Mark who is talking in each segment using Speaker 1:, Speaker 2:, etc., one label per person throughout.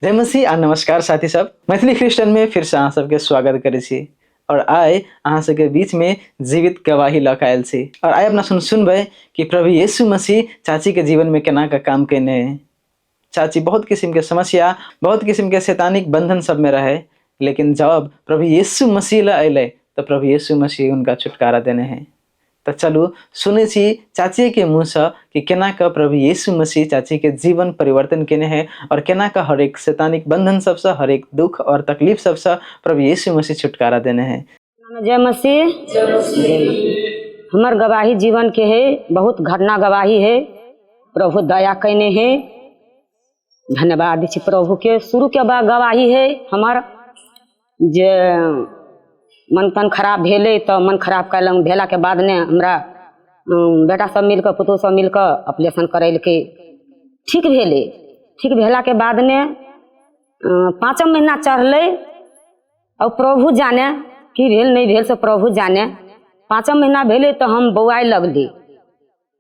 Speaker 1: जय मसीह आ नमस्कार साथी सब, मैथिली क्रिश्चियन में फिर से अहाँ सबके स्वागत करै छी और आइ अहाँ सबके बीच में जीवित गवाही लऽ कऽ आयल छी। और आइ अपना सुनबै कि प्रभु यीशु मसीह चाची के जीवन में केना कऽ काम केने है। चाची बहुत किस्म के समस्या, बहुत किस्म के शैतानिक बंधन सब में रहे, लेकिन जब प्रभु यीशु मसीह लए अयलै तऽ प्रभु यीशु मसीह हुनका छुटकारा देने है। तऽ चलू सुनै छी चाची के मुँहसँ कि केना कऽ प्रभु यीशु मसीह चाची के जीवन परिवर्तन केने है और केना कऽ हरेक शैतानिक बंधन सबसँ, हरेक दुख और तकलीफ सबसँ प्रभु यीशु मसीह छुटकारा देने है।
Speaker 2: जय मसीह। हमर गवाही जीवन के है, बहुत घटना गवाही है। प्रभु दया कैने है, धन्यवाद दै छी प्रभु के। शुरू के बाद गवाही है हमर जे मन तन खराब भेलै, तऽ मन खराब कयलक भेलाके बाद ने हमरा बेटा सब मिलकऽ, पुतहु सब मिलकऽ ऑपरेशन करेलकै, ठीक भेलै। ठीक भेलाके बाद ने पाँचम महीना चढ़लै आओर प्रभु जाने की भेल नहि भेल से प्रभु जाने। पाँचम महीना भेलै तऽ हम बौआए लगली,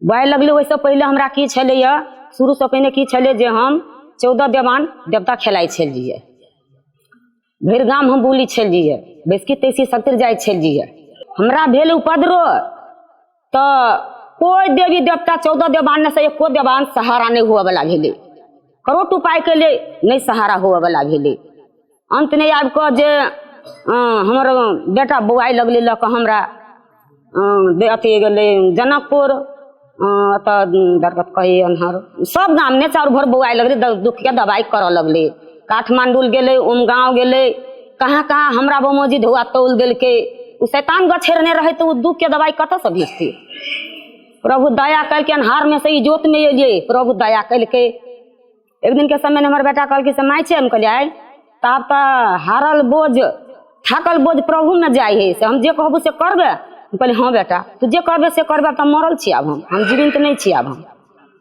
Speaker 2: बौआए लगली। ओहिसँ पहिले हमरा की छलैए, शुरूसँ पहिने की छलै जे हम 14 देवान देवता खेलाइ छलियै, भरि गाम हम बुली छलियै, बैसकी तैसकी सभतरि जाइ छलियै। हमरा भेल उपद्रव तऽ कोइ देवी देवता 14 देवानमे से एको देवान सहारा नहि हुअवला भेलै। करोट उपाय केलियै, नहि सहारा हुअवला भेलै। अन्त नहि आबि कऽ जे हमर बेटा बौआइ लगलै लऽ कऽ हमरा अथी गेलै जनकपुर, ओतऽ दरबत कहै एन्हर सब गाममे चारू भर बौआइ लगलै, दुखके दबाइ करऽ लगलै। काठमाण्डू गेलै, उमगाँव गेलै, कहाँ कहाँ हमरा बमोजी धौआ तौल देलकै। ओ शैतान गछेरने रहै तऽ ओ दुखके दबाइ कतऽसँ भेजतै? प्रभु दया केलकै, अन्हारमे से इजोतमे एलियै, प्रभु दया केलकै। एक दिनके समय हमर बेटा कहलकै से माय छै, हम कहलियै आइ तऽ आब तऽ हारल बोझ थाकल बोझ प्रभुमे जाइ हइ, से हम जे कहबू से करबै। हम कहलियै हँ बेटा, तू जे कहबे से करबै, तऽ मरल छी आब हम जीवित नहि छी आब हम।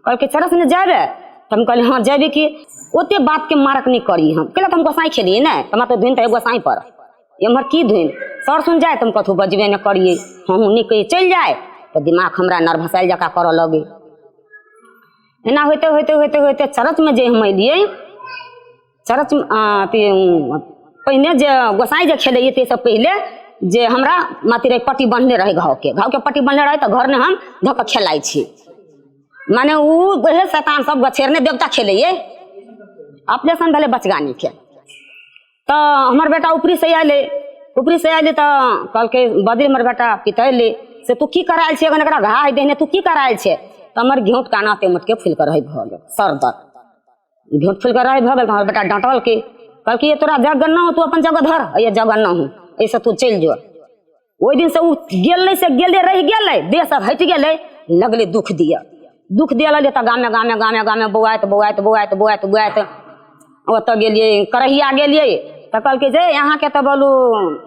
Speaker 2: कहलकै चरस ने जेबै? तऽ हम कहलियै हँ जेबै। कि ओते बातके मारक नहि करी हम, कैला तऽ हम गोसाइ खेलियै ने, तऽ हमरा तऽ धुनि तऽ गोसाइ पर एम्हर की धुनि सर सुन जाए तऽ हम कथहु बजबे नहि करियै, हमहूँ नहि कहियै, चलि जाए तऽ दिमाग हमरा नर्भसायल जकाँ करऽ लगै। एना होइते होइते होइते होइते चरचमे जे हम एलियै, चरच अथी पहिने जे गोसाइ जे खेलैयै ताहिसँ पहिले जे हमरा अथी रहै, पट्टी बन्हने रहै, घावके घावके पट्टी बन्हने रहै, तऽ घरमे हम धऽ कऽ खेलाइ छी। माने ओ वएह शैतान सब गछेरने देवता खेलैयै। ऑपरेशन भेलै बचगानीके, तऽ हमर बेटा ऊपरीसँ अयलै, ऊपरीसँ अयलै तऽ कहलकै बदली हमर बेटा पितैले से तू की करायल छै, एखन एकरा घा है देहने, तू की करायल छै? तऽ हमर घेँट काना तेमटके फूलि कऽ रहै भऽ गेल, सर दर्द घेँट फूलि कऽ रहै भऽ गेल। तऽ हमर बेटा डाँटलकै, कहलकै ये तोरा जगह न हो, तू अपन जगह धर, ये जगह न हो, एहिसँ तू चलि जो। ओहि दिनसँ ओ गेलै से गेले रहि गेलै, देहसँ हटि गेलै, लगलै दुख दिअ, दुख दिअ लगलै। तऽ गामे गामे गामे गामे बौआइत बौआइत बौआइत बौआइत बौआइत ओतऽ गेलियै, करहिया गेलियै, तऽ कहलकै जे अहाँके तऽ बोलू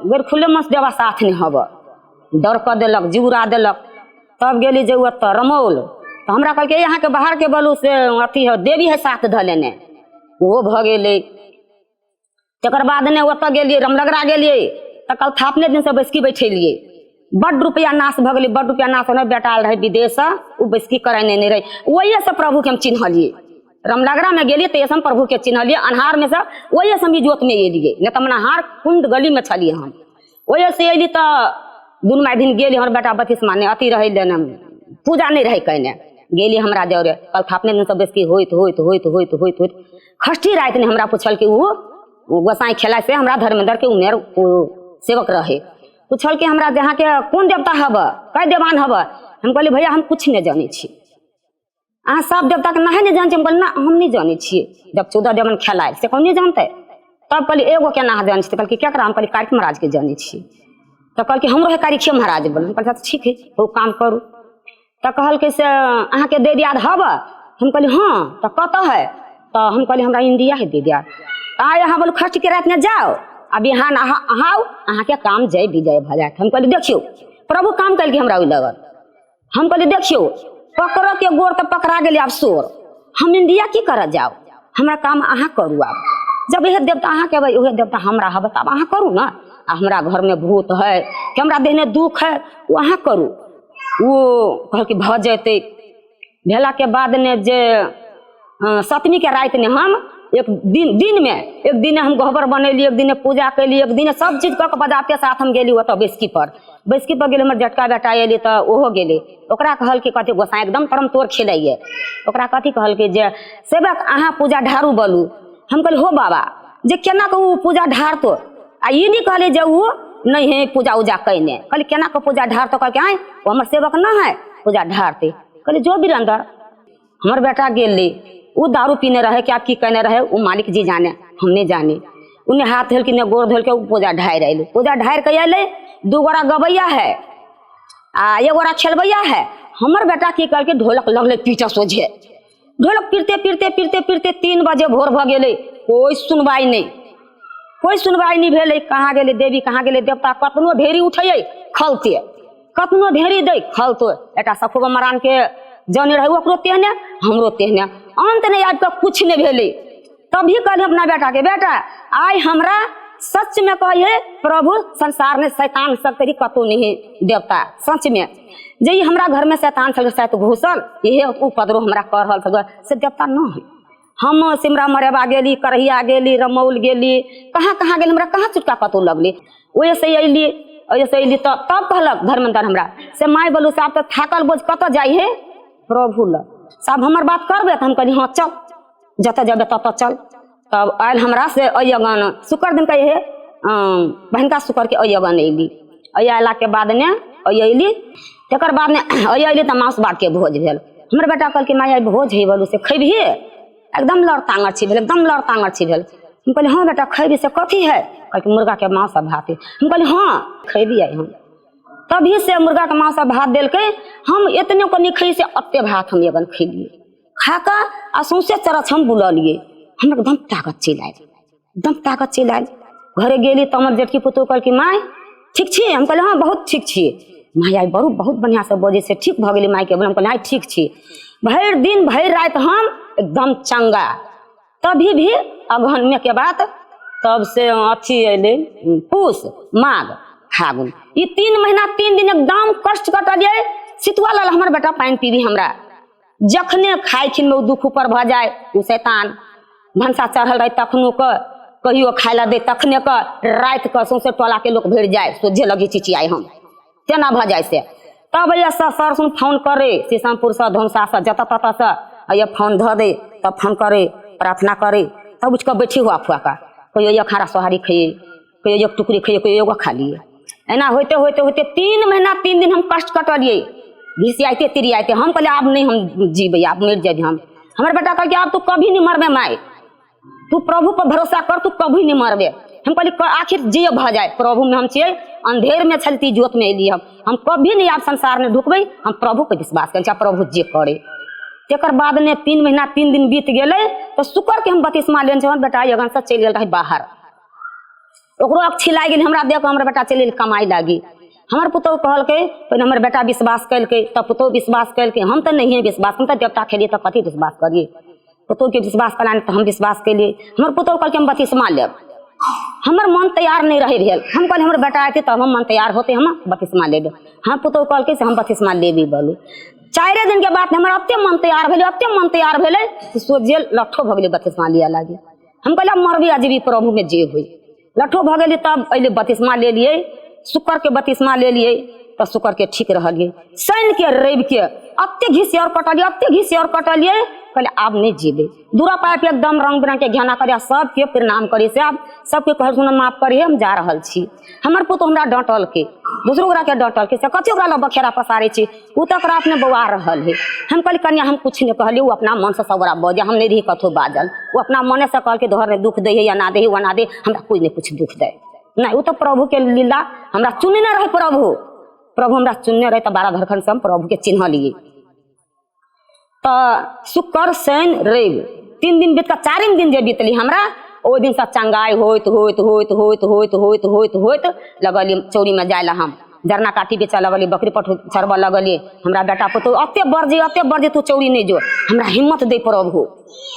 Speaker 2: बेर खुले मस देवा साथ नहि हबऽ, डर कऽ देलक, जिउरा देलक। तब गेली जे ओतऽ रमौल, तऽ हमरा कहलकै अहाँके बाहरके बोलू से अथी है देवी है साथ धऽ लेने, ओहो भऽ गेलै। तकर बाद ने ओतऽ गेलियै, रामनगरा गेलियै, तऽ कल थापने दिनसँ बैसकी बैठेलियै, बड्ड रुपैआ नाश भऽ गेलै, बड्ड रुपैआ नाश होलै। बेटा आयल रहै विदेशसँ, ओ बैसकी करेने नहि रहै, ओहिसँ प्रभुके हम चिन्हलियै। रामनगरामे गेलियै तहिएसँ हम प्रभुके चिन्हलियै, अन्हारमे सँ ओहिसँ हम इजोतमे एलियै, नहि तऽ हम अन्हार कुण्ड गलीमे छलियै हम। ओहिसँ एली तऽ दुनू माय दिन गेली, हमर बेटा बत्तीसमा नहि अथी रहै ने, पूजा नहि रहै कयने। गेली हमरा जरे कल थापने दिनसँ बैसकी होइत होइत होइत होइत होइत होइत खष्ठी राति ने हमरा पुछलकै ओ गोसाइ खेलाइ से हमरा धर्मेंद्रके उमेर ओ सेवक रहै, पुछलकै हमरा जे अहाँके कोन देवता हब, कै देवान हब? हम कहलियै भैया हम किछु नहि जानै छी, अहाँ सब देवताके नाहे नहि जानै छी? हम कहलियै ना, हम नहि जानै छियै, जब 14 देवन खेलाइ से कोन नहि जानतै? तब कहलियै एगो केना अहाँ जानै छी? तऽ कहलकै केकरा? हम कहलियै कारिख महाराजके जानै छी। तऽ कहलकै हमरो है कारिखे महाराज बोल। हम कहलियै ठीक है, ओ काम करू। तऽ कहलकै से अहाँके दे दियाद हब? हम कहलियै हँ। तऽ कतऽ है? तऽ हम कहलियै हमरा इंडिया है दे दियाद। तऽ आइ अहाँ बोलू खष्ठके रातिमे जाउ आ बिहान अहाँ आउ, अहाँके काम जय विजय भऽ जायत। हम कहलियै देखियौ प्रभु काम केलकै हमरा ओहि लगल। हम कहलियै देखियौ पकड़ऽके गोर तऽ पकड़ा गेलै, आब शोर हम इंडिया की करऽ जाउ, हमरा काम अहाँ करू। आब जब इहे देवता अहाँके हेबै, उहे देवता हमरा हेबै, तऽ आब अहाँ करू ने। आ हमरा घरमे भूत है कि हमरा देहने दुःख है, ओ अहाँ करू। ओ कहलकै भऽ जेतै। भेलाके बाद ने जे सतमीके रातिमे हम एक दिन दिनमे एक दिने हम गहबर बनेली, एक दिने पूजा कैली, एक दिने सब चीज कऽ के बजाते साथ हम गेली ओतऽ बैसकी पर। बैसकी पर गेली, हमर जेठका बेटा एली तऽ ओहो गेलै। ओकरा कहलकै कथी गोसाइ एकदम परम तोड़ खेलैये। ओकरा कथी कहलकै जे सेवक अहाँ पूजा ढारू बोलू। हम कहली हो बाबा जे केना कऽ ओ पूजा ढारतो, आ ई नहि कहली जे ओ नहि है पूजा उजा कैने। कहली केना कऽ पूजा ढारतो? कहलकै आँय ओ हमर सेवक नहि है पूजा ढारतै। कहली जो वीरेंद्र। हमर बेटा गेलै, ओ दारू पीने रहे क्या की केने रहे ओ मालिक जी जाने, हम नहि जानी। उन्हें हाथ धोलके ने गोड़ धोलके ओ पूजा ढारि अयलै। पूजा ढारि के अयलै, दू गोरा गबैया है आ एक गोरा खेलबैया है। हमर बेटा की कहलकै ढोलक लगलै पीटऽ सोझे। ढोलक पीटते पीटते पीटते पीटते 3 बजे भोर भऽ गेलै, कोइ सुनवाइ नहि, कोइ सुनवाइ नहि भेलै। कहाँ गेलै देवी, कहाँ गेलै देवता? कतनो ढेरी उठैयै खलते, कतनो ढेरी दै खलतो। एकटा सखुबा मरानके जने रहै ओकरो तेहने, हमरो तेहने। अन्त नहि आबि कऽ किछु नहि भेलै। तभी कहली अपना बेटाके, बेटा आइ हमरा सच में कहिए प्रभु संसार में शैतान सब तरी कतौ नहीं देवता। सच में जे ई हमरा घर में शैतान छल शायद घुसल, इहे उपद्रव हमरा कर रहल छल, से देवता न है। हम सिमरा मरेबा गेली, करहिया गेली, रमौल गेली, कहाँ कहाँ गेली, हमरा कहाँ चुटका कतौ लगली। ओहिसँ अयली, ओहिसँ अयली तऽ तब कहलक धर्मेंद्र हमरा से माय बोलू साहब तऽ थाकल बोझ कतऽ जाइ है प्रभु लग, साहब हमर बात करबै? तऽ हम कहली हँ चल, जतऽ जेबै ततऽ चल। तब आयल हमरा से अइ अगन शुक्र दिन कहे बहिनका शुक्र के अइ अगन अयली। अइ अयलाके बाद ने अइ अयली, तकर बाद ने अइ अयली तऽ माँस भातके भोज भेल। हमर बेटा कहलकै माय आइ भोज है बोलू से खैबही? एकदम लड़ तांगर छी भेल, एकदम लड़ तांगर छी भेल। हम कहली हँ बेटा खैबी। से कथी है? कहलकै मुर्गाके माँस आ भात है। हम कहली हँ खैबी आइ हम। तभी से मुर्गाके माँस आ भात देलकै। हम एतने को नहि खैली से एते भात हम एगन खैलियै। खा कऽ आ सौंसे चरच हम बुललियै, हमरा एकदम ताकत चलि आयल, एकदम ताकत चलि आयल। घरे गेली तऽ हमर जेठकी पुतोहु कहलकै माय ठीक छी? हम कहलियै हँ बहुत ठीक छी माय, आइ बड़ बहुत बढ़िआँसँ बजै छै, ठीक भऽ गेलै मायके। हम कहलियै आइ ठीक छी। भरि दिन भरि राति हम एकदम चंगा। तभी भी अगहनमे के बात तब से अथी अयलै पूस माघ फागुन, ई 3 महीना 3 दिन एकदम कष्ट कटलियै। सितुआ लाल हमर बेटा पानि पीबी हमरा जखने खाइ खिन ओ दुख ऊपर भऽ जाय, ओ शैतान भनसा चढ़ल रहै तखनो के कहियो खाय लए दै तखने के राति के सौंसे टोला के लोक भरि जाय, सोझे लगी चिचियाइ हम तेना भऽ जाय। से तब भैया सर सुन फोन करे शीशमपुरसँ धौंसासँ जतऽ ततऽसँ भैया फोन धऽ दे, तब फोन करे प्रार्थना करे, तब उठि कऽ बैठी हुआ फुआ कऽ कहियो एक हारा सोहारी खइयै, कहियो एक टुकड़ी खइयै, कहियो एगो खा लियै। एना होइते होइते होइते 3 महीना 3 दिन हम कष्ट कटलियै, घिसियाइते तिरियाइते। हम कहलियै आब नहि हम जीबै, आब मरि जेबै हम। हमर बेटा कहलकै आब तू कभी नहि मरबे माय, तू प्रभु पर भरोसा कर, तू कभी नहि मरबे। हम कहलियै आखिर जे भऽ जाय प्रभुमे हम छियै, अन्धेरमे छलती जोतमे एलियै हम कभी नहि आब संसारमे ढुकबै, हम प्रभुपर विश्वास करै छी, प्रभु जे करे। तकर बाद ने 3 महीना 3 दिन बीत गेलै तऽ शुक्रके हम बतिसमा लेने छी। हमर बेटा अगनसँ चलि गेल रहै बाहर, ओकरो अक्षी लागि गेलै हमरा देख। हमर बेटा चलि गेल कमाइ लागी। हमर पुतहु कहलकै, पहिने हमर बेटा विश्वास केलकै तब पुतहु विश्वास केलकै। हम तऽ नहिए विश्वास, हम तऽ देवता खेलियै तऽ कथी विश्वास करियै? पुतहुके विश्वास कला तऽ हम विश्वास केलियै। हमर पुतहु कहलकै हम बतिसमा लेब। हमर मन तैयार नहि रहै भेल। हम कहलियै हमर बेटा अयतै तब हम मन तैयार होतै, हम बतिसमा लेबै। हमर पुतहु कहलकै से हम बतिसमा लेबै बोलू। 4 दिनके बाद हमर एते मन तैयार भेलै, एते मन तैयार भेलै कि सोझे लट्ठो भऽ गेलै बतिसमा लिअ लागी। हम कहलियै आब मरबी आ जेबी प्रभुमे जे होइ। लट्ठो भऽ गेलै तब अयलै बतिसमा लेलियै, शुक्रके बतिसमा लेलियै तऽ शुक्रके ठीक रहलियै। शनिके रविके एते घिस आओर कटलियै, एते घिस आओर कटलियै, कहलियै आब नहि जेबै। दूरा पाइप एकदम रंग बिरंगके घ्याना करियै, सबके प्रणाम करियै, से आब सबके कहल सुन माफ करियै हम जा रहल छी। हमर पुतोहु हमरा डाँटलकै, दोसरो गोराके डाँटलकै, से कथी ओकरा लग बखेरा पसारै छी, ओ तऽ ओकरा अपने बौआ रहल है। हम कहली कनिया हम किछु नहि कहलियै, ओ अपना मनसँ सब गोरा बजै, हम नहि रही कतहु बाजल। ओ अपना मनेसँ कहलकै तोहर नहि दुख दै है, एना दै है ओना दै, हमरा कोइ नहि किछु दुख दै नहि। ओ तऽ प्रभुके लीला, हमरा चुनने रहै प्रभु, प्रभु हमरा चुनने रहै तऽ 12 धरखनसँ हम प्रभुके चिन्हलियै। तऽ शुक्र शनि रवि 3 दिन बीत कऽ 4 दिन जे बीतली हमरा, ओहि दिनसँ चंगाइ होइत होइत होइत होइत होइत होइत होइत होइत लगलियै चौरीमे जाय लए। हम जरना काठी बेचऽ लगलियै, बकरी पठू चरबऽ लगलियै। हमरा बेटा पुतहु एते बरजै, एते बरजै, तू चौरी नहि जो। हमरा हिम्मत दै प्रभु,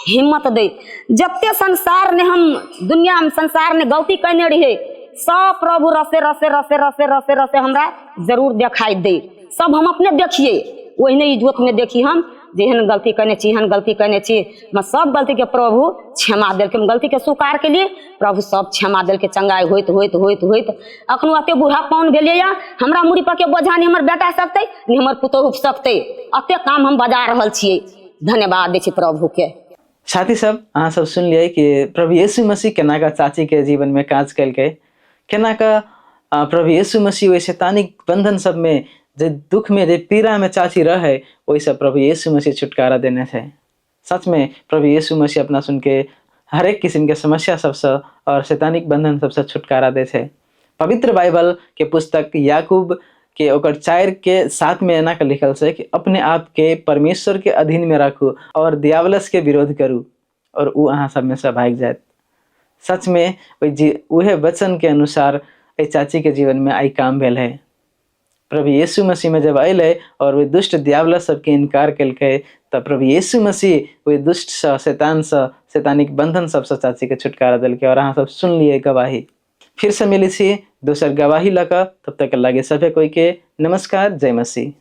Speaker 2: हिम्मत दै। जते संसार ने हम दुनियामे संसार ने गलती कयने रहियै सब प्रभु रसे रसे रसे रसे रसे रसे हमरा जरूर देखाइ दै। सब हम अपने देखियै, ओहिने इजोतमे देखी हम। जेहन गलती कयने छी, एहन गलती कयने छी, हम सब गलतीके प्रभु क्षमा देलकै। हम गलतीके स्वीकार केलियै, प्रभु सब क्षमा देलकै। चंगाइ होइत होइत होइत होइत अखनो एते बूढ़ापन भेलियै या हमरा मुड़ी पर के बोझा नहि हमर बेटा सकतै, नहि हमर पुतोहु सकतै। एते काम हम बजा रहल छियै। धन्यवाद दै छी प्रभुके।
Speaker 1: साथी सब, अहाँ सब सुनलियै कि प्रभु यीशु मसीह केना कऽ चाची के जीवन में काज केलकै, केना कऽ प्रभु यीशु मसीह ओहि शैतानिक बंधन सब में, जे दुख में, जे पीड़ा में चाची रहे, ओहिसँ प्रभु यीशु मसीह छुटकारा देने छै। सच में प्रभु यीशु मसीह अपना सुन के हरेक किस्म के समस्या सबसँ और शैतानिक बंधन सबसँ छुटकारा दै छै। पवित्र बाइबल के पुस्तक याकूब के ओकर 4:7 में एना के लिखल छै कि अपने आप के परमेश्वर के अधीन में राखू और दियावलस के विरोध करू और उ अहाँ सब में से भागि जायत। सच में ओहि जी उहे वचन के अनुसार एहि चाची के जीवन में आइ काम भेल है। प्रभु यीशु मसीह में जब अयलै और ओहि दुष्ट दियावला सबके इनकार केलकै, तऽ प्रभु यीशु मसीह ओहि दुष्ट सँ, शैतान सँ, शैतानिक बंधन सबसँ चाची के छुटकारा देलकै। और अहाँ सब सुनलियै गवाही। फिर से मिलै छी दोसर गवाही लऽ कऽ, तब तक लागे सभे कोई के नमस्कार, जय मसीह।